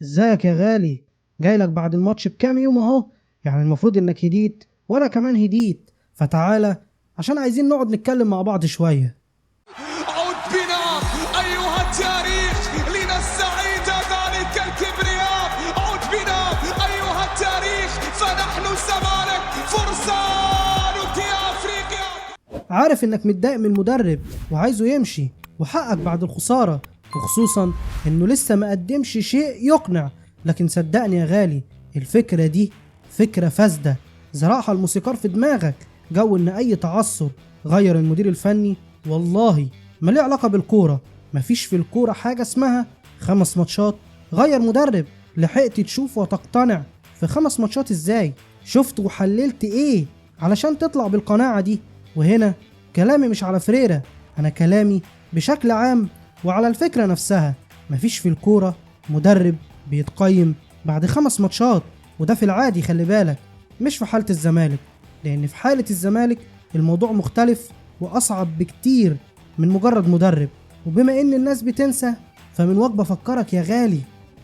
ازيك يا غالي؟ جايلك بعد الماتش بكام يوم اهو، يعني المفروض انك هديت وانا كمان هديت، فتعالى عشان عايزين نقعد نتكلم مع بعض شوية. عد بنا أيها التاريخ لنستعيد ذلك الكبرياء. عد بنا أيها التاريخ، فنحن الزمالك فرسان أفريقيا. عارف انك متضايق من المدرب وعايزه يمشي، وحقك بعد الخسارة، وخصوصا انه لسه ما قدمش شيء يقنع، لكن صدقني يا غالي الفكرة دي فكرة فاسدة زرعها الموسيقار في دماغك. جو ان اي تعثر غير المدير الفني والله ما ليه علاقة بالكورة. مفيش في الكورة حاجة اسمها 5 ماتشات غير مدرب. لحقت تشوف وتقتنع في 5 ماتشات ازاي؟ شفت وحللت ايه علشان تطلع بالقناعة دي؟ وهنا كلامي مش على فريرة، انا كلامي بشكل عام وعلى الفكرة نفسها. مفيش في الكورة مدرب بيتقيم بعد 5 ماتشات، وده في العادي خلي بالك، مش في حالة الزمالك، لأن في حالة الزمالك الموضوع مختلف وأصعب بكتير من مجرد مدرب. وبما إن الناس بتنسى فمن واجب أفكرك يا غالي،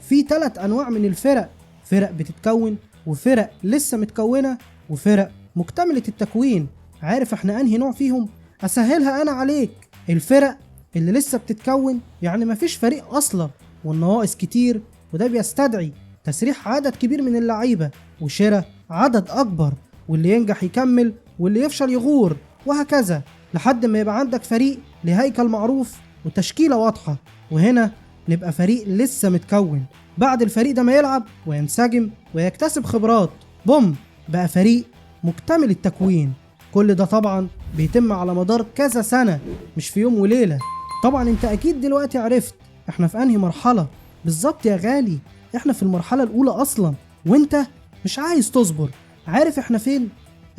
في 3 أنواع من الفرق: فرق بتتكون، وفرق لسه متكونة، وفرق مكتملة التكوين. عارف احنا أنهي نوع فيهم؟ أسهلها أنا عليك. الفرق اللي لسه بتتكون يعني مفيش فريق أصلا، والنواقص كتير، وده بيستدعي تسريح عدد كبير من اللعيبة وشراء عدد أكبر، واللي ينجح يكمل واللي يفشل يغور، وهكذا لحد ما يبقى عندك فريق لهيكل معروف وتشكيلة واضحة. وهنا نبقى فريق لسه متكون. بعد الفريق ده ما يلعب وينسجم ويكتسب خبرات، بوم، بقى فريق مكتمل التكوين. كل ده طبعا بيتم على مدار كذا سنة، مش في يوم وليلة. طبعا انت اكيد دلوقتي عرفت احنا في انهي مرحلة بالظبط يا غالي. احنا في المرحلة الاولى اصلا، وانت مش عايز تصبر. عارف احنا فين؟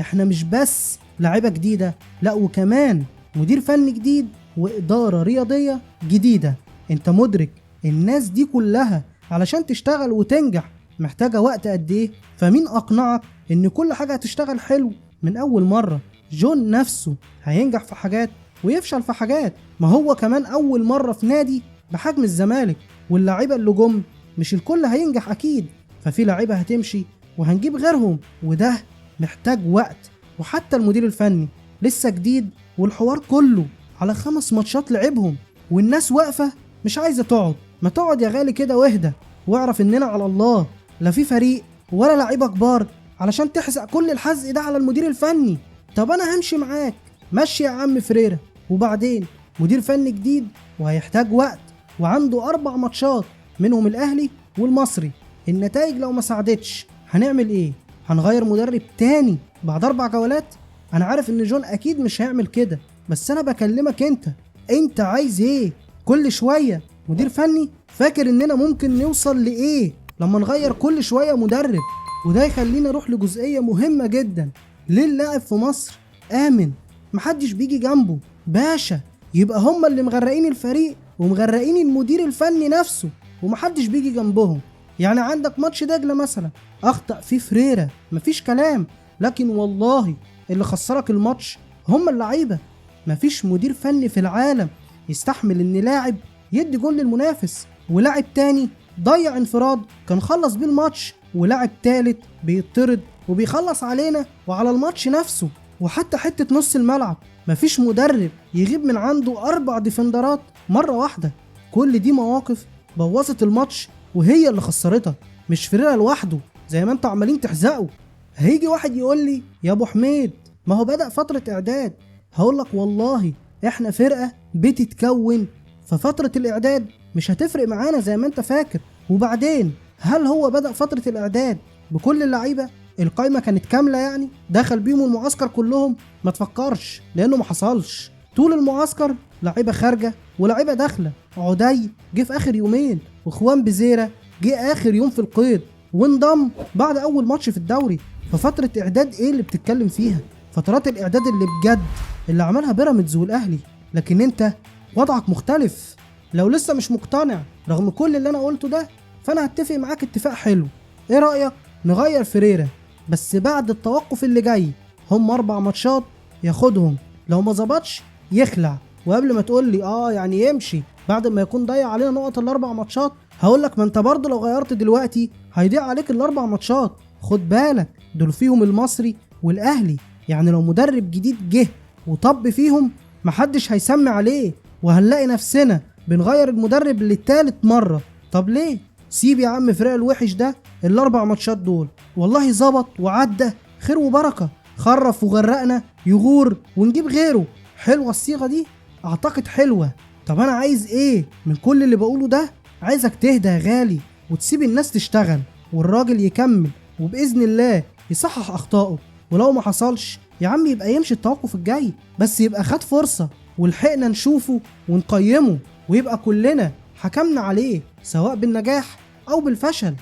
احنا مش بس لاعيبة جديدة، لا وكمان مدير فني جديد وإدارة رياضية جديدة. انت مدرك الناس دي كلها علشان تشتغل وتنجح محتاجة وقت قد ايه؟ فمين اقنعك ان كل حاجة هتشتغل حلو من اول مرة؟ جون نفسه هينجح في حاجات ويفشل في حاجات، ما هو كمان اول مرة في نادي بحجم الزمالك، واللاعيبة اللي جم مش الكل هينجح اكيد، ففي لاعيبة هتمشي وهنجيب غيرهم، وده محتاج وقت. وحتى المدير الفني لسه جديد، والحوار كله على 5 ماتشات لعبهم، والناس واقفة مش عايزة تقعد. ما تقعد يا غالي كده واهدى، واعرف اننا على الله، لا في فريق ولا لعيبة كبار علشان تحزق كل الحزق ده على المدير الفني. طب انا همشي معاك، مشي يا عم فريرة، وبعدين مدير فني جديد وهيحتاج وقت، وعنده 4 ماتشات منهم الاهلي والمصري. النتائج لو ما ساعدتش هنعمل ايه؟ هنغير مدرب تاني بعد 4 جولات؟ انا عارف ان جون اكيد مش هيعمل كده، بس انا بكلمك انت عايز ايه؟ كل شوية مدير فني؟ فاكر اننا ممكن نوصل لايه لما نغير كل شوية مدرب؟ وده يخلينا نروح لجزئية مهمة جدا. ليه اللاعب في مصر آمن محدش بيجي جنبه؟ باشا يبقى هم اللي مغرقين الفريق ومغرقين المدير الفني نفسه ومحدش بيجي جنبهم. يعني عندك ماتش دجلة مثلا أخطأ فيه فريرة مفيش كلام، لكن والله اللي خسرك الماتش هم اللعيبة. مفيش مدير فني في العالم يستحمل إن لاعب يدي جول للمنافس، ولاعب تاني ضيع انفراد كان خلص بيه الماتش، ولاعب تالت بيطرد وبيخلص علينا وعلى الماتش نفسه. وحتى حتة نص الملعب مفيش مدرب يغيب من عنده 4 ديفندرات مرة واحدة. كل دي مواقف بوظت الماتش وهي اللي خسرتها، مش فريرة لوحده زي ما انتوا عمالين تحزقوا. هيجي واحد يقول لي يا ابو حميد ما هو بدأ فترة اعداد. هقول لك والله احنا فرقة بتتكون، ففترة الاعداد مش هتفرق معانا زي ما انت فاكر. وبعدين هل هو بدأ فترة الاعداد بكل اللعيبة؟ القايمة كانت كاملة يعني؟ دخل بيهم المعسكر كلهم؟ ما تفكرش، لانه ما حصلش. طول المعسكر لعيبة خارجة ولعيبة داخلة. عدي جه في اخر يومين، وخوان بزيرة جه اخر يوم في القيد وانضم بعد اول ماتش في الدوري. ففترة اعداد ايه اللي بتتكلم فيها؟ فترات الاعداد اللي بجد اللي عملها بيراميدز والاهلي، لكن انت وضعك مختلف. لو لسه مش مقتنع رغم كل اللي انا قلته ده، فانا هتفق معاك اتفاق حلو. ايه رأيك نغير فريرة بس بعد التوقف اللي جاي؟ هم 4 ماتشات ياخدهم، لو ما ظبطش يخلع. وقبل ما تقول لي يعني يمشي بعد ما يكون ضيع علينا نقط ال4 ماتشات، هقولك ما انت برضه لو غيرت دلوقتي هيضيع عليك ال4 ماتشات. خد بالك دول فيهم المصري والاهلي، يعني لو مدرب جديد جه وطب فيهم محدش هيسمي عليه، وهنلاقي نفسنا بنغير المدرب للتالت مرة. طب ليه؟ سيب يا عم فريق الوحش ده ال4 ماتشات دول، والله ظبط وعدى خير وبركة، خرف وغرقنا يغور ونجيب غيره. حلوة الصيغة دي؟ اعتقد حلوة. طب انا عايز ايه من كل اللي بقوله ده؟ عايزك تهدى يا غالي وتسيب الناس تشتغل والراجل يكمل، وبإذن الله يصحح أخطائه، ولو ما حصلش يا عم يبقى يمشي التوقف الجاي، بس يبقى خد فرصة ولحقنا نشوفه ونقيمه، ويبقى كلنا حكمنا عليه سواء بالنجاح أو بالفشل.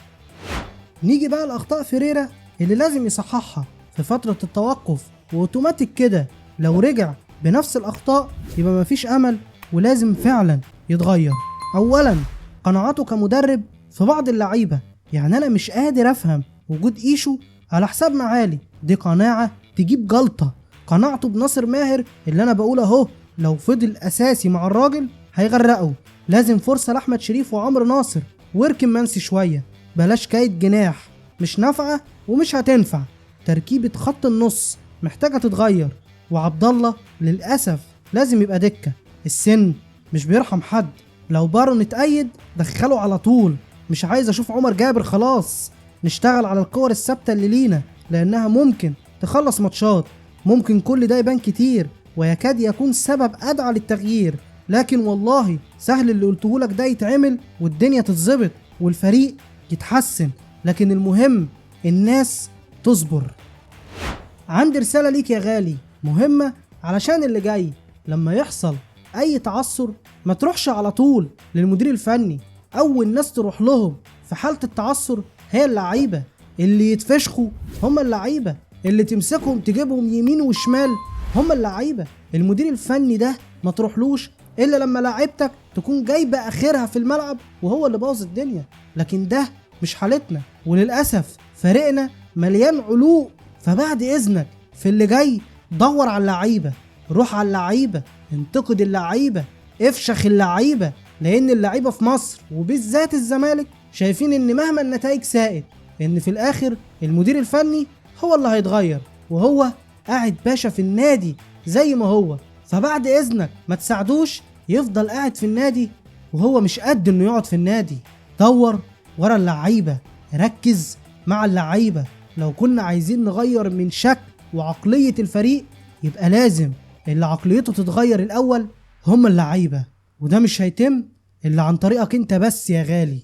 نيجي بقى لأخطاء فيريرا اللي لازم يصححها في فترة التوقف، وأوتوماتيك كده لو رجع بنفس الأخطاء يبقى مفيش أمل ولازم فعلا يتغير. أولا قناعاته كمدرب في بعض اللعيبة، يعني أنا مش قادر أفهم وجود إيشو على حساب معالي، دي قناعة تجيب جلطة. قناعته بناصر ماهر اللي أنا بقول أهو لو فضل أساسي مع الراجل هيغرقه. لازم فرصة لأحمد شريف وعمرو ناصر، واركن منسي شوية، بلاش كايد جناح مش نافعة ومش هتنفع. تركيبة خط النص محتاجة تتغير، وعبد الله للأسف لازم يبقى دكة، السن مش بيرحم حد. لو بارون اتأيد دخله على طول، مش عايز اشوف عمر جابر خلاص. نشتغل على الكور الثابتة اللي لينا لانها ممكن تخلص ماتشات. ممكن كل ده يبان كتير ويكاد يكون سبب ادعى للتغيير، لكن والله سهل اللي قلتهولك ده يتعمل والدنيا تتظبط والفريق يتحسن، لكن المهم الناس تصبر. عندي رسالة ليك يا غالي مهمة علشان اللي جاي، لما يحصل اي تعثر ما تروحش على طول للمدير الفني. اول ناس تروح لهم في حالة التعثر هي اللعيبة، اللي يتفشخوا هم اللعيبة، اللي تمسكهم تجيبهم يمين وشمال هم اللعيبة. المدير الفني ده ما تروحلوش الا لما لعيبتك تكون جايبة اخرها في الملعب وهو اللي بوظ الدنيا، لكن ده مش حالتنا، وللأسف فريقنا مليان علوق. فبعد اذنك في اللي جاي دور على اللعيبة، روح على اللعيبة، انتقد اللعيبة، افشخ اللعيبة، لان اللعيبة في مصر وبالذات الزمالك شايفين ان مهما النتائج ساءت ان في الاخر المدير الفني هو اللي هيتغير، وهو قاعد باشا في النادي زي ما هو. فبعد اذنك ما تساعدوش يفضل قاعد في النادي وهو مش قد انه يقعد في النادي. دور ورا اللعيبة، ركز مع اللعيبة. لو كنا عايزين نغير من شكل وعقلية الفريق يبقى لازم اللي عقليته تتغير الأول هم اللعيبة، وده مش هيتم إلا عن طريقك انت بس يا غالي.